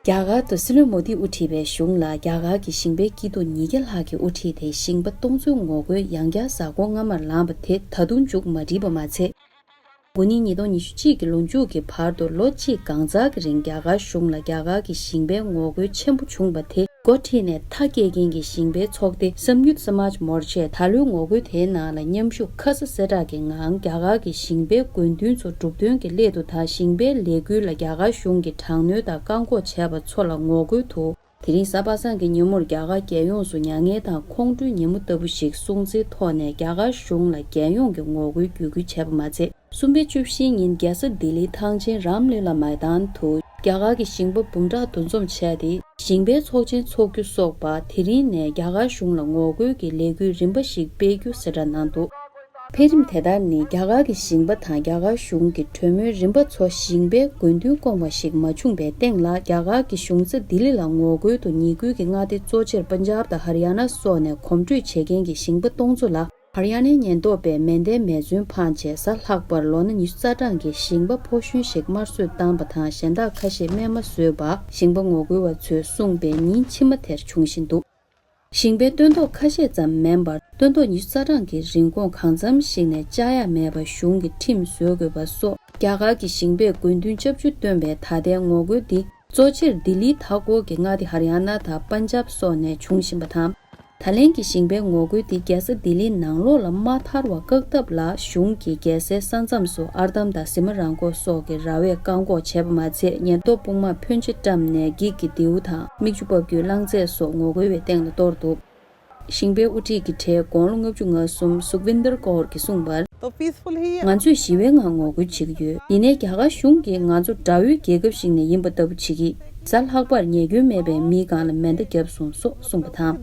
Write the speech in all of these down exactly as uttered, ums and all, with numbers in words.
རྒྱ་གར་དུ་སྲིད་བློན་མོ་དིས་དབུ་ཁྲིད་པའི་གཞུང་ལ་རྒྱ་གར་གྱི་ཞིང་པའི་སྐྱིད་སྡུག་ཉིས་བརྒྱ་ལྷག་གིས་དབུ་ཁྲིད་དེ་ཞིང་པ་སྟོང་ཚོའི་ངོ་རྒོལ་ཡང་བསྐྱར་གཟའ་འཁོར་སྔ་མར་ལངས་པ་དེ་ད་དུང་མཇུག་མ་སྒྲིལ་པ་མ་ཚད། དགུ་ནི་ཉིས་སྟོང་ཉི་ཤུ་གཅིག་གི་ལོ་མཇུག་གི་བར་དུ་ལོ་གཅིག་གང་ཚང་གི་རིང་རྒྱ་གར་གཞུང་ལ་རྒྱ་གར་གྱི་ཞིང་པའི་ངོ་རྒོལ་ཆེན་པོ་བྱུང་བ་དེ་འགོ་ཁྲིད་ནས་མཐའ་སྐྱེལ་མཁན་གྱི་ཞིང་པའི་ཚོགས་སྡེ་བསམ་ཡུལ་སྨཱཇ་མོར་ཆས་ད་ལོའི་ངོ་རྒོལ་དེའི་ནང་ལ་མཉམ་ཞུགས་ཁ་གསལ་གསལ་བསྒྲགས་ཀྱི་ངང་རྒྱ་གར་གྱི་ཞིང་པའི་དགོས་འདུན་ཚོ་སྒྲུབ་དོན་གྱི་སླད་དུ་དང་ཞིང་པའི་ལས་འགུལ་ལ་རྒྱ་གར་གཞུང་གིས་དྲག་གནོན་དང་བཀག་འགོག་བྱས་པ་ཚོ་ལ་ངོ་རྒོལ་དུ། དེ་རིང་གཟའ་པ་སངས་ཀྱི་ཉིན་མོར་རྒྱ་གར་རྒྱལ་ཡོངས་སུ་མྱ་ངན་དང་ཁོང་ཁྲོའི་ཉིན་མོ་ལྟ་བུ་ཞིག་སྲུང་བརྩིའི་ཐོག་ནས་རྒྱ་གར་གཞུང་ལ་རྒྱལ་ཡོངས་ཀྱི་ངོ་རྒོལ་བརྒྱུད་སྐུལ་བྱས་པ་མ་ཚད། གསུམ་པའི་བཅུ་བཞིའི་ཉིན་རྒྱལ་ས་ལྡི་ལིའི་ཐང་ཆེན་རམ་ལི་ལ་མེ་དཱན་དུ་རྒྱ་གར་གྱི་ཞིང་པ་འབུམ་ཕྲག་འདུ་འཛོམས་བྱས་ཏེ། ཞིང་པའི་ཚོགས་ཆེན་འཚོགས་རྒྱུ་སོགས་པ་དེ་རིང་ནས་རྒྱ་གར་གཞུང་ལ་ངོ་རྒོལ་གྱི་ལས་འགུལ་རིམ་པ་ཞིག་སྤེལ་རྒྱུ་གསལ་བསྒྲགས་གནང་འདུག་འཕེལ་རིམ་དེ་ལྟར་ནི་རྒྱ་གར་གྱི་ཞིང་པ་དང་རྒྱ་གར་གཞུང་གི་གྲོས་མོལ་རིམ་པ་ཚོ་ཞིང་པའི་དགོས་འདུན་སྐོང་བ་ཞིག་མ་བྱུང་བའི་སྟེང་ལ། རྒྱ་གར་གྱི་གཞུང་ས་ལྡི་ལི་ལ་ངོ་རྒོལ་དུ་ཉིས་འགུལ་གྱི་མངའ་སྡེ་གཙོ་ཆེར་པན་ཇབ་དང་ཧར་ཡ་ན་སོགས་ནས་གོམ་བགྲོད་བྱེད་མཁན་གྱི་ཞིང་པ་སྟོང་ཚོ་ལ། ཧར་ཡ་ནའི་ཉེན་རྟོག་པས་མེ་མདའི་མེ་མཚོན་འཕངས་རྗེས་གཟའ་ལྷག་པར་ལོ་ན་ཉི་ཤུ་རྩ་གྲངས་ཀྱི་ཞིང་པ་ཕོ་གཞོན་ཞིག་དམར་གསོད་བཏང་པ་དང་གཞན་དག་ཁ་ཤས་རྨས་མ་བཟོས་པ་ཞིང་པ་ངོ་རྒོལ་བ་ཚོས་གསུངས་པའི་ཉིན་ཕྱི་མ་དེར་འབྱུང་བཞིན་འདུག་ཞིང་པའི་སྟོན་ཐོག་ཁ་ཤས་ཙམ་མིན་པར། སྟོན་ཐོག་ཉི་ཤུ་རྩ་གྲངས་ཀྱི་རིན་གོང་གང་འཚམ་ཞིག་ནས་བཅག་ཡ་མེད་པར་གཞུང་གིས་ཁྲིམས་བཟོ་དགོས་པ་སོགས། རྒྱ་གར་གྱི་ཞིང་པས་དགོས་འདུན་སྐྱབས་འཇུག་བཏོན་པའི་ད་ལྟའི་ངོ་རྒོལ་འདི། གཙོ་ཆེར་ལྡི་ལིའི་མཐའ་འཁོར་གྱི་མངའ་སྡེ་ཧར་ཡ་ན་དང་པན་ཇབ་སོགས་ནས་འབྱུང་བཞིན་པ་དང་། ད་ལན་གྱི་ཞིང་པའི་ངོ་རྒོལ་འདི་རྒྱལ་ས་ལྡི་ལིའི་ནང་ལོགས་ལ་མ་ཐར་བ་བཀག་ཐབས་ལ། གཞུང་གིས་རྒྱལ་སའི་ས་མཚམས་སུ་ཨར་འདམ་དང་ཟི་མ་རང་འགོག་སོགས་ཀྱི་ར་བས་བཀག་འགོག་བྱས་པ་མ་ཚད། ཉེན་རྟོག་དཔུང་དམག་ཕོན་ཆེ་བཀྲམ་ནས་འགྱིག་གི་མདེའུ་དང་མིག་ཆུ་འབབ་རྒྱུའི་རླངས་རྫས་སོགས་ངོ་རྒོལ་བའི་སྟེང་ལ་གཏོར་འདུག་ཞིང་པའི་དབུ་ཁྲིད་ཀྱི་གྲས་དགུང་ལོ་ལྔ་བཅུ་ང་གསུམ་སུག་ཝིན་དར་ཀོར་གྱིས་གསུངས་པར། ང་ཚོས་ཞི་བའི་ངང་ངོ་རྒོལ་བྱེད་ཀྱི་ཡོད། ཡིན་ནའི་རྒྱ་གར་གཞུང་གིས་ང་ཚོ་དགྲ་བོའི་རྒྱལ་ཁབ་ཞིག་ནས་ཡིན་པ་ལྟ་བུ་བྱེད་ཀྱི། གཟའ་ལྷག་པར་ཉེས་སྐྱོན་མེད་པའི་མིའི་སྒང་ལ་མེ་མདའ་བརྒྱབ་སོང་སོགས་གསུངས་པ་དང་།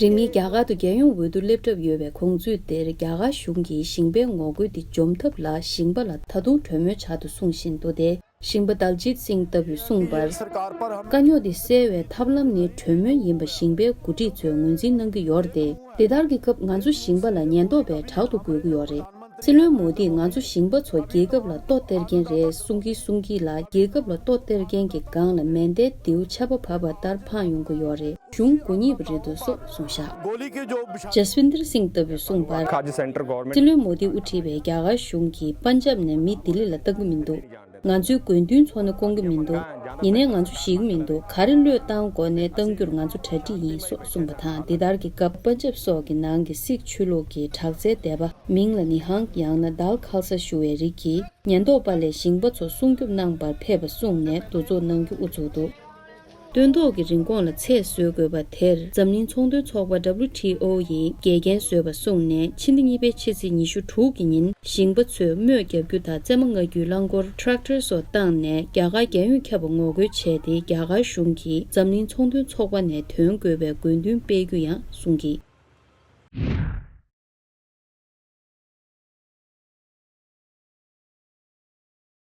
རིང་མིན་རྒྱ་གར་དུ་རྒྱལ་ཡོངས་འོས་བསྡུ་སླེབས་གྲབས་ཡོད་པའི་གོང་ཚོད་དེར་རྒྱ་གར་གཞུང་གིས་ཞིང་པའི་ངོ་རྒོལ་འདི་འཇོམས་ཐབས་ལ་ཞིང་པ་ལ་ད་དུང་གྲོས་མོལ་བྱ་དུ་གསུངས་བཞིན་འདུག་སྟེ། ཞིང་པ་དལ་ཇིད་སིང་ལྟ་བུས་གསུངས་པར། དཀའ་རྙོག་འདི་སེལ་བའི་ཐབས་ལམ་ནི་གྲོས་མོལ་ཡིན་པ་ཞིང་པའི་འགོ་ཁྲིད་ཚོས་ངོས་འཛིན་གནང་གི་ཡོད་རེད་དེ། འདི་ལྟར་གྱི་སྐབས་ང་ཚོ་ཞིང་པ་ལ་ཉེན་རྟོག་པས་དྲག་ཏུ་རྒོལ་གྱི་ཡོད་རེད། སྲིད་བློན་མོ་དིས་ང་ཚོ་ཞིང་པ་ཚོ་རྒྱལ་ཁབ་ལ་ལྟོ་སྟེར་མཁན་རེད་གསུང་གིན་གསུང་གིན་ལ། རྒྱལ་ཁབ་ལ་ལྟོ་སྟེར་མཁན་གྱི་སྒང་ལ་མེ་མདའི་མདེའུ་ཆར་པ་བབས་པ་ལྟར་འཕངས་ཡོང་གི་ཡོད་རེད། གཞུང་མགོ་རྙེད་པ་རེད་འདུག་སོགས་གསུངས་བཞག་ཇ་སི་ཝིན་དར་སིང་ལྟ་བུས་གསུངས་པར། སྲིད་བློན་མོ་དིས་དབུ་ཁྲིད་པའི་རྒྱ་གར་གཞུང་གིས་པན་ཇབ་ནས་མི་ལྡི་ལི་ལ་བཏང་གི་མི་འདུག་ང་ཚོའི་དགོས་འདུན་ཚོ་ནི་སྐོང་གི་མི་འདུག་ཡིན་ནའི་ང་ཚོ་ཞི་གི་མི་འདུག་ག་རེ་བློས་བཏང་དགོས་ནའི་བཏང་རྒྱུར་ང་ཚོ་གྲ་སྒྲིག་ཡིན་སོགས་གསུངས་པ་དང་། འདི་ལྟར་གྱི་སྐབས་པན་ཇབ་སོགས་ཀྱི་ནང་གི་སིག་ཆོས་ལུགས་ཀྱི་དྲག་རྩལ་སྡེ་པ་མིང་ལ་ནི་ཧང་ཡང་ན་དཱལ་ཁལ་ས་ཞུ་བའི་རིགས་ཀྱིས་ཉེན་རྟོག་པ་ལས་ཞིང་པ་ཚོ་སྲུང་སྐྱོབ་གནང་བར་ཕེབས་པ་གསུངས་ནས་འདུ་ཚོགས་གནང་རྒྱུ་དབུ་ཚུགས་འདུག་སྟོན་ཐོག་གི་རིན་གོང་ལ་ཚད་བཟོ་དགོས་པ་དེར་འཛམ་གླིང་ཚོང་དོན་ཚོགས་པ་W T O ཡིས་འགལ་རྐྱེན་བཟོས་པ་གསུངས་ནས། ཕྱི་ཟླ་གཉིས་པའི་ཕྱི་ཚེས་ཉི་ཤུ་དྲུག་གི་ཉིན་ཞིང་པ་ཚོས་རྨོས་བརྒྱབ་རྒྱུ་དང་རྩེད་མོ་རྔ་རྒྱུའི་རླངས་འཁོར་ཊེག་ཊར་སོགས་བཏང་ནས་རྒྱ་གར་རྒྱལ་ཡོངས་ཁྱབ་པ་ངོ་རྒོལ་བྱས་ཏེ། རྒྱ་གར་གཞུང་གིས་འཛམ་གླིང་ཚོང་དོན་ཚོགས་པ་ནས་ཐོན་དགོས་པའི་དགོས་འདུན་སྤེལ་རྒྱུ་ཡང་གསུངས་ཀྱིས།